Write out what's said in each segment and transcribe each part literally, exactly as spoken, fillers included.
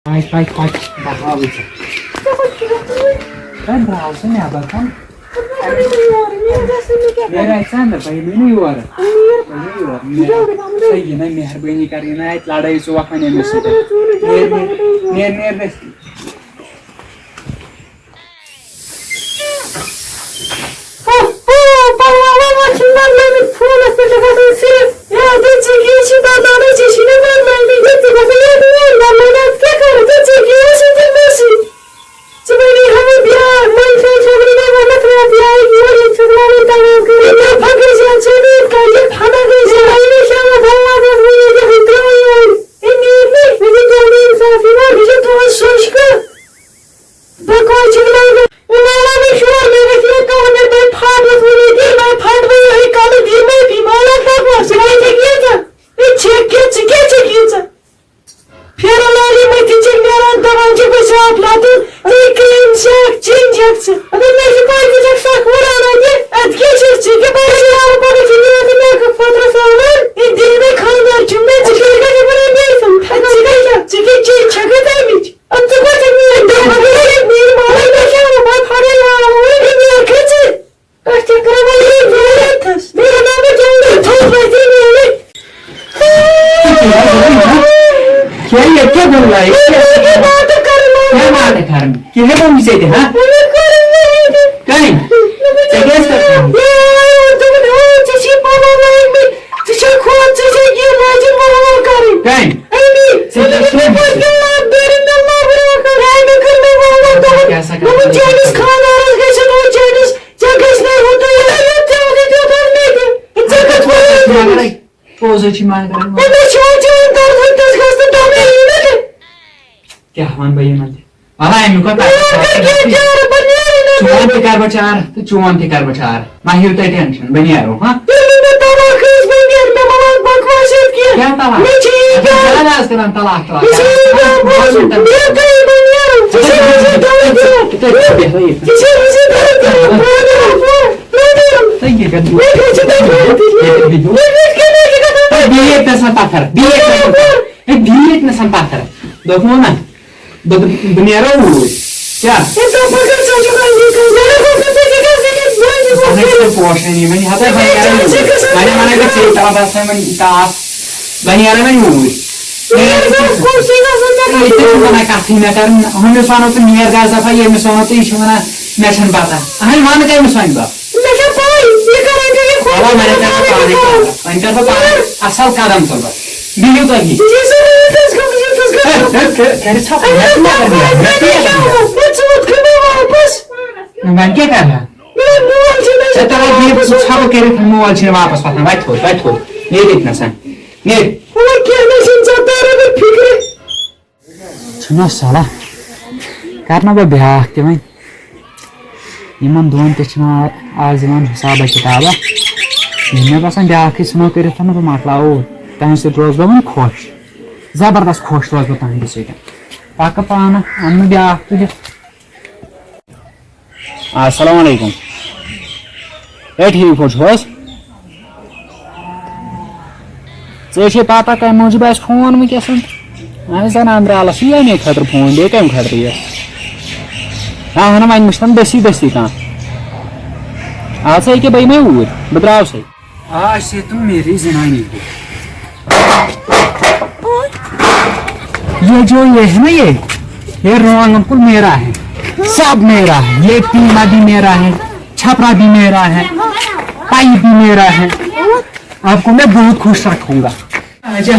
پَکھ، پَکھ، پَکھ، بہٕ ہاوٕ ژےٚ۔ وۄنۍ درٛاو سُہ نٮ۪بر کُن۔ نیرِ اَتہِ سا نہٕ، بہٕ یِمَے نہٕ یورٕ۔ بہٕ یِمَے یورٕ۔ نیرِ۔ ہے، یہِ نہ مہربٲنی کر، یہِ نہ اَتہِ لڑٲے ژٕ وۄتھ وۄنۍ أمِس سۭتۍ۔ نیر، نیر، نیر، نیر، نیر۔ اوہ، اوہ، پلوا وَلوا چھِنہٕ بدلٲومٕتۍ، فونَس پٮ۪ٹھ چھِ گژھان صرف، یا دٔپۍ ژٕ یہِ چھِ بدلاوٕنۍ، ژےٚ چھِی نہٕ بدلاوٕنۍ، یہِ تہِ گژھان یہِ تہِ میٛٲنۍ بدلاوٕنۍ، اَدٕ کیٛاہ کَرو؟ ژےٚ ژےٚ کیٛاہ اوسُے تیٚلہِ مےٚ سۭتۍ؟ ژٕ بَنی ہاوُن بیٛاکھ، وۄنۍ چھِ أسۍ وَنان مےٚ ووٚنمَتھ راتھ یہِ آیہِ یور، ییٚتہِ چھُس وَنان تَوَے کٔرِو، یا فَخر جان چھِ أمۍ ییٚتہِ کَرِ، یہِ خبر گٔے زِ وۄنۍ چھِ شامَس دَہ وَزَس وۄنۍ ییٚتہِ ہُتہِ ترٛٲوٕے یور۔ أمۍ نیٖر نہٕ، مےٚ چھِ تھوڑا اِنصافٕے، وۄنۍ چھِ تھوڑا سونٛچھ کَر۔ بہٕ کَتہِ چھُس لاگان؟ وۄنۍ ما لاگَے شور، مےٚ گژھِ یہِ کَرُن، مےٚ تۄہہِ پھاٹوَس وَنو کہِ مےٚ پھاٹوَے یِہوٚے کَلہٕ دِیہِ مےٚ، بی ما لاگہٕ بَکواس، ژٕ کیٛاہ چھَکھ ییٖژاہ؟ ہے چھَکھ کیٛاہ، ژٕ کیٛاہ چھَکھ ییٖژاہ؟ پھیرَن لٲگِتھ مٔتھِتھ چھِکھ نیران، دَپان چھِکھ بہٕ چھَس اَفلاطون، ژٕ کرٛیٖم چھَکھ، چِن چھَکھ ژٕ۔ اَدٕ مےٚ چھِ پَے ژٕ چھَکھ سَکھ وَنان اَتہِ، اَدٕ کیٛاہ چھَکھ ژٕ؟ یہِ کیٛاہ پَتہٕ چھِ یَوٕ پَتہٕ چھِ یہِ مےٚ کَتھ پَترَس وَنان، ہے دِیہِ مےٚ خانٛدار چھُم نہ، ژٕ کیٛاہ چھَکھ وَنان مےٚ سَمکھان، ژٕ کیٛاہ چھَکھ، ژٕ کیٛاہ چِن چھَکھ ژٕ اَمِچ؟ اَدٕ ژٕ کَتہِ چھَکھ میٛٲنۍ دَپان؟ میٛٲنۍ مٲلۍ مےٚ چھِ وَنان، بہٕ پھَٹے لاڑٕ وٲلۍ، مےٚ کیٛاہ ژٕ؟ أسۍ چھِ کران وۄنۍ یہِ زیارتس۔ مےٚ وَنان بہٕ جلدی تھوٚد وۄتھِ میٛٲنۍ۔ کیٛاہ یہِ کیٛاہ گوٚو لایِف؟ مےٚ لٲگۍ یہِ ناٹک کرُن، کیٛاہ ناٹک کرُن؟ کیٛاہ گوٚو ژےٚ تہِ، ہا؟ مےٚ کوٚرُن نہٕ یہِ تہِ۔ کٔمۍ؟ مےٚ دوٚپُن، ژےٚ کیٛاہ ٲس کٔرمٕژ؟ یہِ آیہِ اورٕ دوٚپُن، "ہے، ژےٚ چھِی پَلو لٲگۍ مٕتۍ، ژٕ چھَکھ ہُہ، ژےٚ چھَکھ یہِ لٲجِتھ وَوَل کَرٕنۍ۔" کٔمۍ؟ أمی۔ ژےٚ کیٛاہ چھُے؟ مےٚ کوٚر کیٛاہ لاب دٲرِن مےٚ لابہٕ روکَن، ہے، مےٚ کٔر مےٚ وَوَل دوٚپُن، کیٛاہ سا دوٚپُن، کَران؟ "چٲنِس خانٛدارَس گژھِ نہٕ چٲنِس ژےٚ گژھِ نہٕ ہُہ تہٕ یہِ، ژےٚ اوسُے دیُتمُت مےٚ تہِ۔ ژےٚ کَتھ ووٚنُتھ مےٚ؟" مگر پوٚز حظ چھِ مگر۔ ہے، مےٚ چھِ وۄنۍ چٲنۍ طرفہٕ تِژھ گژھِ نہٕ دَمٕے یی نہٕ تہِ۔ کیٛاہ وَنہٕ بہٕ یِمَن تہِ؟ وَلہٕ اَمیُک ہا مےٚ کَتھ کَرٕ کیٛاہ چارٕ، بہٕ نیرٕ نہٕ۔ چون تہِ کَرٕ بہٕ چارٕ تہٕ چون تہِ کَرٕ بہٕ چارٕ۔ مہ ہیٚیِو تُہۍ ٹٮ۪نشَن، بہٕ نیرو، ہاں؟ ییٚلہِ نہٕ مےٚ طلاق ٲس، بہٕ نیرٕ، مےٚ ما لَگ بکواس ییٚتہِ کینٛہہ۔ کیٛاہ طلاق؟ مےٚ چھِ یہِ اَتھ چھِ کیٛاہ؟ زیادٕ آز کَران طلاق، طلاق۔ مےٚ چھِ یہِ کیٛاہ بوزُن؟ مےٚ کَرِ بہٕ نیرٕ؟ ژےٚ چھےٚ مےٚ سۭتۍ غلطی؟ ژےٚ چھےٚ مےٚ سۭتۍ غلطی؟ بہٕ نیرٕ، بہٕ نیرٕ۔ تُہۍ کیٛاہ کَران؟ مےٚ کیٛاہ چھِ تۄہہِ غلطی؟ مےٚ کیٛاہ چھِ تۄہہِ غلطی؟ تُہۍ بِہِو ییٚتہِ نَسا پَتھر، بِہِو ییٚتہِ نَسا پَتھر۔ ہے، بِہِو ییٚتہِ نَسا پَتھر۔ دوٚپمو نہ۔ بہٕ، بہٕ نیرو اوٗرۍ۔ کیٛاہ؟ ہے، ژٕ پَکھ، ژٕ چھُکھ اَنجہِ کٲم کران، ژٕ چھُکھ ژٕ چھُکھ ژٕ چھُکھ ژٕ چھُکھ ژٕ چھُکھ ژٕ چھُکھ پوشٲنی، وۄنۍ ہسا بہٕ نیرٕ اوٗرۍ۔ وۄنۍ وَنَے بہٕ ژےٚ، تَلہٕ باسان وۄنۍ تاپھ۔ بہٕ نیرٕ وۄنۍ اوٗرۍ۔ نیر گژھ، کُرسی گژھن مےٚ ییٚتہِ چھُنہٕ وَنان کَتھٕے مےٚ کَرُن۔ ہُمِس وَنو ژٕ نیر گژھ دَفا، ییٚمِس وَنو ژٕ، یہِ چھِ وَنان مےٚ چھَنہٕ پَتہ۔ اَہَن وَنہٕ کٔمِس وَنہٕ بہٕ؟ مےٚ چھےٚ پَے، یہِ کَران چھُ یہِ خۄش۔ وَلہٕ وۄنۍ کَرٕ بہٕ پانَے کَرٕ۔ وۄنۍ کَرٕ بہٕ پانَے۔ اَصٕل قدم تُل بہٕ۔ بِہِو تُہۍ۔ یہِ چھِ سُہ رُوِتھ حظ گوٚمُت، یہِ چھُس گوٚمُت۔ ہے، ہے، کٔرِتھ ژھۄپہٕ۔ اَہَن حظ، مےٚ کوٚر، مےٚ کوٚر۔ مےٚ ژوٗنٛٹھ کھیوٚو مےٚ واپَس۔ وۄنۍ کیٛاہ کَرٕ ہا؟ مےٚ مول چھُ مےٚ ژےٚ تَلے واپَس دِیِو وَنُن۔ ژھۄپہٕ کٔرِتھ، مول چھُنہٕ واپَس وۄتھان۔ وَتہِ تھوٚد، وَتہِ تھوٚد۔ نیرِ ییٚتہِ نَسَن۔ نیرِ۔ وۄنۍ کیٛاہ نہ چھُنہٕ ژےٚ تَران فِکرِ۔ چھُنہ صلاح۔ کَرٕ نا بہٕ بیٛاکھ تہِ وۄنۍ۔ یِمَن دۄن تہِ چھِنہٕ آ-، آز یِوان حِسابہ کِتابہ۔ ییٚلہِ مےٚ باسان بیٛاکھٕے ژھٕنو کٔرِتھ تہٕ بہٕ مۄکلاوو۔ تُہٕنٛدِ سۭتۍ روزٕ بہٕ وۄنۍ خۄش۔ زبردست خۄش روزٕ بہٕ تُہٕنٛدِ سۭتۍ۔ پَکہٕ پانہٕ، اَنہٕ نہٕ بیٛاکھ تُلِتھ۔ السلام علیکم۔ ہے، ٹھیٖک پٲٹھۍ چھُو حظ؟ ژےٚ چھے پتہ کَمہِ موٗجوٗب آسہِ فون وٕنکیٚس؟ اَہَن حظ، زَن اَنٛدرٕ آلَس چھُ ییٚمے خٲطرٕ فون، بیٚیہِ کَمہِ خٲطرٕ یہِ؟ اَہَن، وۄنۍ وٕچھتَن دٔستی دٔستی کانٛہہ۔ اَدٕ سا ییٚکیٛاہ بہٕ یِمَے اوٗرۍ، بہٕ درٛاوسَے۔ آج سے تم میری زنانی ہو۔ یہ جو یہ ہے نا، یہ، یہ روانگن کل میرا ہے، سب میرا ہے، یہ پیما بھی میرا ہے، چھپرا بھی میرا ہے، پائپ بھی میرا ہے۔ آپ کو میں بہت خوش رکھوں گا۔ اچھا۔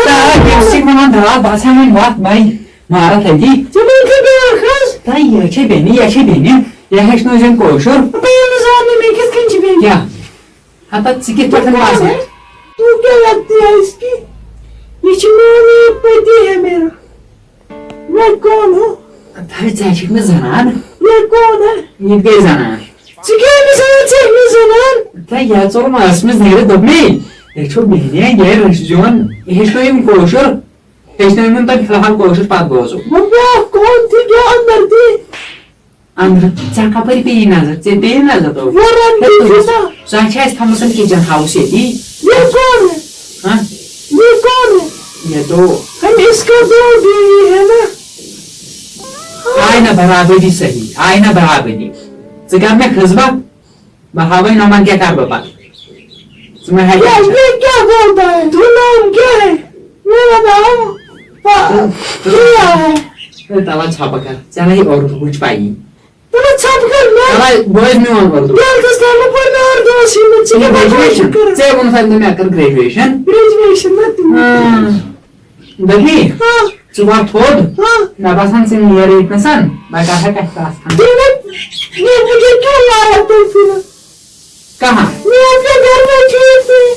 تاج ییٚمہِ سۭتۍ وَنان درٛاو، بہٕ ہسا وۄنۍ وَتھ بَے۔ مارا تھدی۔ ژےٚ مےٚ کیٛاہ بیٛاکھ حظ؟ تہ یہِ چھے بیٚنہِ، یہِ چھے بیٚنہِ۔ یہِ ہیٚچھنٲوزٮ۪ن کٲشُر۔ بہٕ ییٚلہِ نہٕ زاننہٕ مےٚ کِتھ کٔنۍ چھِ بیٚنہِ۔ کیٛاہ؟ ہتا ژٕ کِتھ پٲٹھۍ باسان؟ تو کیا لگتی ہے اس کی؟ یہ چھ میون پتی ہے میرا۔ میں کون ہوں؟ تہ ژےٚ چھکھ نہٕ زنان۔ یہ کون ہے؟ یہِ تہِ گٔے زنان۔ ژٕ کیٛاہ أمِس وَنان، ژٕ چھکھ نہٕ زنان؟ تہ یہِ ژوٚل ماسہِ منٛز نیٖرِتھ دوٚپ مےٚ، یہِ چھُ بیٚنہِ، یہِ رٔچھۍ زیُن، یہِ ہیٚچھنٲوِن کٲشُر۔ ہیٚچھنٲوِن تۄہہِ فی الحال کٲشُر، پتہٕ بوزو۔ وہ بیٛاکھ کون تھی کیا اندر تھی؟ اندر، ژےٚ کپٲرۍ پیٚیہِ نظر؟ ژےٚ پیٚیہِ نظر تو؟ وہ رنگ تھی نا۔ سۄ چھِ اَسہِ تھٲومٕژ کِچن ہاوُس ییٚتی۔ یہ کون ہے؟ ہاں؟ یہ کون ہے؟ یہ تو ہم اس کا دو بیوی ہے نا؟ آئے نہ برابری صحیح، آئے نہ برابری۔ ژٕ کر مےٚ خدمت، بہٕ ہاوے نۄمن کیٛاہ کرٕ بہٕ پتہٕ۔ ژٕ مہ ہیٚکھ کیا، یہ کیا بولتا ہے؟ تو نام کیا ہے؟ میرا نام پا-، پریا ہے۔ اے تلا چھاپا کر، ژےٚ نہ یہِ اردو کُچھ پایی۔ تلا چھاپا کر، میں تلا بوز میون اردو۔ ٹویلتھس تام پوٚر مےٚ اردوس ہی منٛز، ژٕ کیٛاہ بکواس چھُکھ کران؟ ژےٚ ووٚنُتھ مےٚ کٔر گریجویشن۔ گریجویشن نہ تہِ۔ ہاں۔ دٔپی، ہاں۔ ژٕ وۄتھ تھوٚد۔ ہاں۔ مےٚ باسان، ژٕ نیر ییٚتہِ نَسَن۔ بہٕ کَرٕ ہا کَتھِ کَتھ کھنٛڈ۔ دیوت، یہ مجھے کیوں لایا تم پھر؟ کہاں؟ میں اپنے گھر میں تھی۔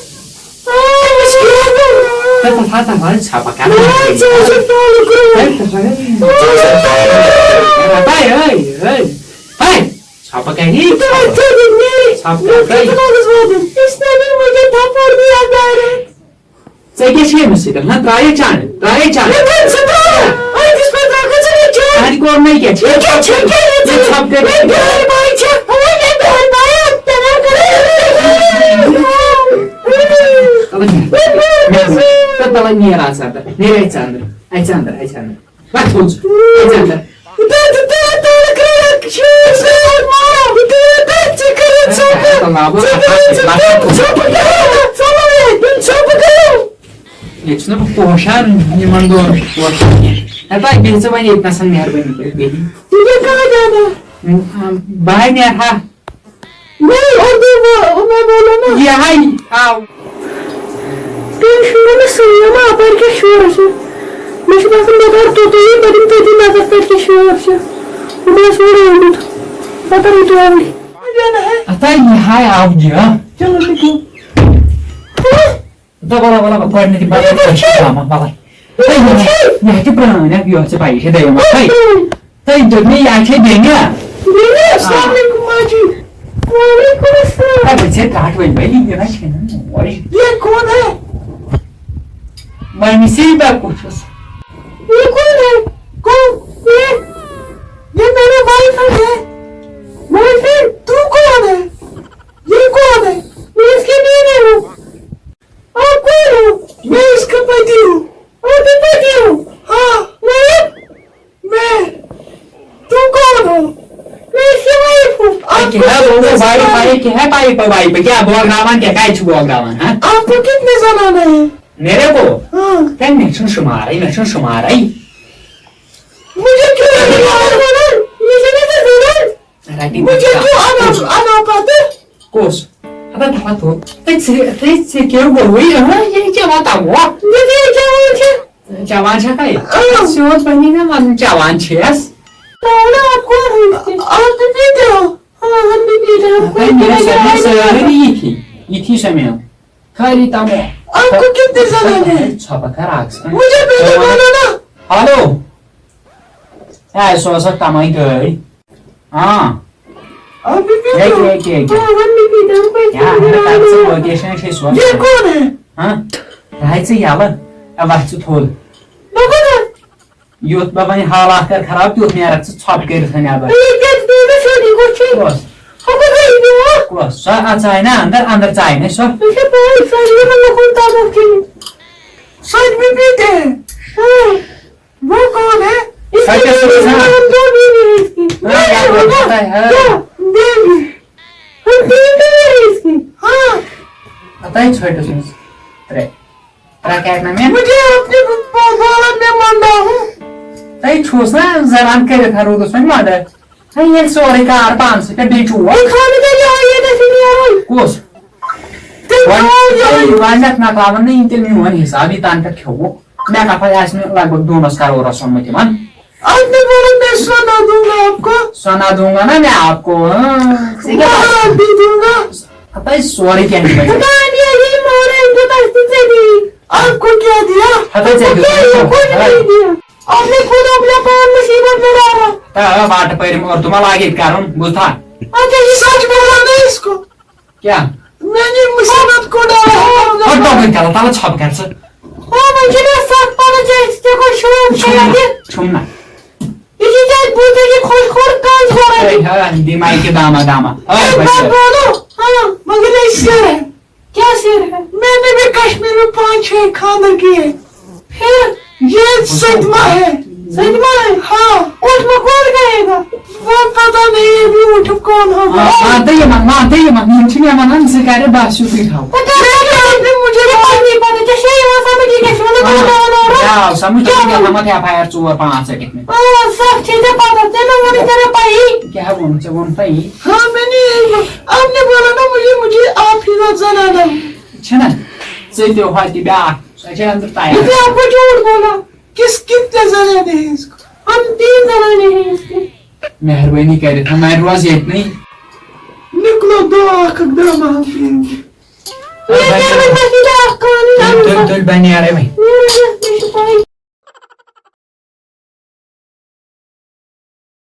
ہاں، اس کے اندر۔ تَتھ ہسا تَتھ وَنہِ ژھۄپہٕ کَران۔ ہاں، ژےٚ اوسُتھ تعلق روٗدمُت۔ تَتھ ہسا۔ ژےٚ اوسُتھ تعلق روٗدمُت۔ ہاے، ہاے، ہاے۔ ہاے، ژھۄپہٕ کَرِ۔ ژٕ وَن ژےٚ دِ میری۔ ژھۄپہٕ کَرِ۔ کِتھ پٲٹھۍ وَنَس واتُن؟ اس نے بھی مجھے تھپڑ دیا ڈائریکٹ۔ ژےٚ کیٛاہ چھے أمِس سۭتۍ؟ نہ، ترٛاوے چنٛڈ، ترٛاوے چنٛڈ۔ مےٚ کٔر ژٕ ترٛاوان؟ أتھِس پٮ۪ٹھ ترٛاوکھ ژٕ مےٚ چنٛڈ؟ اَتہِ کوٚر مےٚ کیٛاہ؟ یہِ کیٛاہ چھِ؟ یہِ کیٛاہ یہِ ژھۄپہٕ کٔرِتھ؟ مےٚ بیٛٲرۍ بایہِ چھِ، اَوَے مےٚ بیٛٲرۍ بایہِ، تَمہِ کٔر۔ تَلہٕ نیر۔ مےٚ بیٛٲرۍ بایہِ۔ تہٕ تَلہٕ نیر اَژھ اَندَر، نیر اَژھ اَندَر، اَژھ اَندَر، اَژھ اَندَر۔ وۄتھ تھوٚد ژٕ۔ وۄتھ ژٕ اَندر۔ ییٚتہِ چھُنہ بہٕ پوشان یِمن دۄن پوشان کینٛہہ۔ ہے، تۄہہِ بیٚہہِ ژٕ وۄنۍ ییٚتہِ نَسَن مہربٲنی کٔرِتھ بیٚہہِ۔ بہٕ ہاے نیرٕ ہا۔ نہیں، اردو میں، میں بولو نا۔ یہ ہے، آو۔ تُہۍ شوٗرِو نہٕ سٲنۍ، اَپٲرۍ کیٛاہ شور چھُ؟ مےٚ چھُ باسان، مےٚ کَر توٚتُے، بہٕ دِمہٕ تٔتی نظر، تَتہِ کیٛاہ شور چھُ۔ بہٕ گوس اورٕ آمُت۔ پَتہٕ رُکیو وۄنۍ۔ اَتا یہِ ہے آو یہِ۔ چلو، لِکھِو۔ ہہ؟ دَپہ، وَلہ، وَلہ، وَلہ، گۄڈٕنیتھٕے بَلَے، یہِ کیٛاہ چھُ؟ وَلہ، وَلہ۔ یہِ کیٛاہ چھُ؟ یہِ ہا چھِ پرٛٲنۍ اَکھ، یۄس ژےٚ پَیی چھےٚ، دٔیِم اَکھ۔ کۄس پَے۔ پرٛٲنۍ؟ تۄہہِ دیُت مےٚ، یہِ ہا چھےٚ بیٚنہِ۔ بیٚنہِ، السلام علیکم ماجی۔ وعلیکم السلام۔ ہے، بہٕ ژےٚ ٹاٹھ وۄنۍ، وۄنۍ یہِ نہ چھےٚ نہٕ موج۔ یہ کون ہے؟ وۄنۍ ژےٚ بہٕ کُس چھُس؟ یہ کون ہے؟ کون؟ یہ، یہ میرا بوائے فرینڈ ہے۔ Boyfriend? تو کون ہے؟ یہ کون ہے؟ میں اس کی بیوی ہوں۔ آپ کون ہو؟ میں اس کا پتی ہوں۔ آپ کا پتی ہو؟ ہاں۔ میں؟ میں؟ تم کون ہو؟ میں اس کی وائف ہوں۔ آپ کو کیا کتنے وہ وائف زنانے آئے، کیا ہے پائپ وائپ؟ کیا بولراوان، کیا کیا چھو بولراوان، ہاں؟ آپ کو کتنے زنانے ہیں؟ میرے کو؟ ہاں۔ کیا میں چھو شمار ہے، میں چھو شمار ہے۔ مجھے کیوں نہیں بولراوان؟ مجھے نہیں بولراوان۔ رٹی مجھے بچہ۔ کیوں انا، انا پاتے؟ کس؟ اگر دپان تو، تیٚلہِ ژےٚ، تیٚلہِ ژےٚ کیٛاہ گوٚوُے؟ اہاں، یہِ کیٛاہ واتان وۄتھ؟ مےٚ کیٛاہ چٮ۪وان چھِ؟ چٮ۪وان چھکھا یہِ؟ اۭں۔ سیوٚد پننی مےٚ ونُن، چٮ۪وان چھِس۔ پاونا آپ کو ہم آپ بھی پیتے ہو؟ ہاں، ہم بھی پیتے ہیں۔ ہم کو ہے، میرے سامنے سارے یہِ تھی، یہِ تھی سمے۔ خالی تمو۔ آپ کو کتنے زنانے ہیں؟ ژھۄپہٕ کر اکھ سان۔ مجھے بھی تو بولو نا۔ ہیلو۔ ہے، سُہ ٲس اکھ تمٲنۍ گٲڑۍ۔ ہاں۔ آپ بھی پیتے ہو؟ ییٚکہِ، ییٚکہِ، ییٚکہِ۔ ہاں، ہم بھی پیتے ہیں، ہم پیتے ہیں۔ کیٛاہ، ہم کر ژٕ لوکیشن چھے سوز؟ یہ کون ہے؟ ہاں؟ راے ژٕ یلہٕ۔ اے، وۄتھ ژٕ تھوٚد۔ بہٕ کوٚت؟ یُتھ بہٕ وۄنۍ حالات کر خراب، تیُتھ نیرکھ ژٕ ژھۄپہٕ کٔرِتھ وۄنۍ نٮ۪بر۔ اے، کیٛاہ چھُ تُہۍ مےٚ سۭتی گوٚو چھُ؟ کۄس؟ ہُہ کوٚت گٔے یہِ؟ کۄس؟ سۄ اژاے نہ اندر، اندر ژاے نہ سۄ۔ مےٚ چھےٚ پَے، سۄ چھِ یِمن لُکن تباہ کٔرِتھ۔ سۄ چھِ مےٚ پیٖٹۍ۔ ہاں۔ وہ کون ہے؟ اس کی بیوی ہے، ہم دو بیوی ہیں اس کی۔ ہاں، کیا بولتا ہے؟ دو بیوی۔ ہم تین بیوی ہیں اس کی۔ ہاں۔ پتہ ہی چھوٹے سے ترے۔ ترے کیا نام ہے؟ مجھے اپنے بابا میں ماننا ہوں۔ تۄہہِ چھُس نا زنان کٔرِتھ روٗدُس وۄنۍ مدد۔ ہے، ییٚلہِ سورُے کار پانسٕے پٮ۪ٹھ بیٚیہِ چھُ اور۔ یہ کھانے کے لیے آئیے نا سینئر۔ کُس؟ تیٚلہِ وۄنۍ، کھاو یہِ۔ وۄنۍ یتھ مۄکلاون نہٕ یِم تیٚلہِ میون حساب، یہِ تنہٕ پٮ۪ٹھ کھیوٚوُکھ۔ مےٚ کتھ آسہِ مےٚ لگ بگ دۄن لچھ کرورس اوٚنمُت یِمن۔ آپ نے بولا میں سونا دوں گا آپ کو۔ سونا دوں گا نا میں آپ کو، ہاں۔ ژےٚ کیٛاہ باسان؟ مال بھی دوں گا۔ ہتاے سورُے کینٛہہ چھُ بچان۔ خدایا، یہِ مارے بہٕ تۄہہِ تہٕ ژےٚ دِیہِ۔ آپ کو کیا دیا؟ ہتاے ژےٚ کیا دِیُت۔ آپ کو نہیں دیا؟ آپ نے خود اپنا پان مصیبت میں ڈالا۔ تا واٹہٕ پٲرِم اردو ما لاگہِ کرُن، بوٗزتھا؟ اچھا، یہ سچ بولا نا اس کو۔ کیا؟ میں نے مصیبت کو ڈالا ہے اپنا ہٹ پان۔ دۄبٕنۍ تَلہٕ، تَلہٕ ژھۄپہٕ کر ژٕ۔ ہاں، وۄنۍ چھِ مےٚ سخ پَنُن جایہِ، ژےٚ کوٚر شوق چھُم کھیٚوان نہ، یہِ۔ چھُم نہ۔ یہِ چھِ جایہِ بوٗزِتھ، یہِ خۄش کوٚر کَنٛز گۄڈَے۔ ہے، ہا، دِماے کہِ داما داما۔ ہے، ہے، بس بچہِ۔ بولو، ہاں، مگر یہِ سِر ہے۔ کیا سِر ہے؟ میں نے بھی کشمیر میں پانچ چھ خاندر کیے۔ پھر؟ ये सदमा है। सदमा है? हाँ। اونٹ में कौन कहेगा? वो पता नहीं, ये भी اونٹ कौन होगा। مان تہٕ یِمن، مان تہٕ یِمن، یِم چھِ مےٚ وَنان، ژٕ کَرِ بس یُتُے تھاو۔ پتہ نہیں، مجھے बात नहीं पता। ژےٚ چھےٚ یِوان سمجھ، یہِ کیٛاہ چھِ وَنان، ژٕ وَنان اورٕ؟ آ، سمجھ، ژےٚ چھُکھ مےٚ تھٲومٕژ ایف آی آر ژور پانٛژھ ژےٚ کِتھ مےٚ۔ آ، سَتھ چھے ژےٚ پتہ، ژےٚ مےٚ ووٚنُے، ژےٚ مےٚ پَیی۔ کیٛاہ ووٚن ژےٚ؟ ووٚن پَیی؟ हाँ, मैंने यही बोला। आपने बोला ना मुझे, मुझे आप ही का जनाना है। چھَنا؟ ژٕ تہِ ہۄتہِ بیٛاکھ، سۄ چھےٚ أنٛدرٕ تیار۔ مجھے आपको झूठ बोला। किस, कितने जनाने हैं इसको? हम तीन जनाने हैं इसके। مہربٲنی کٔرِتھ، وۄنۍ روز ییٚتنٕے۔ निकलो दो आँख दो मांगते हैं। ये क्या मैं पसीना आँख खाने تُل، تُل، تُل، بہٕ نیرے وۄنۍ۔ मेरे लिए छुपाई।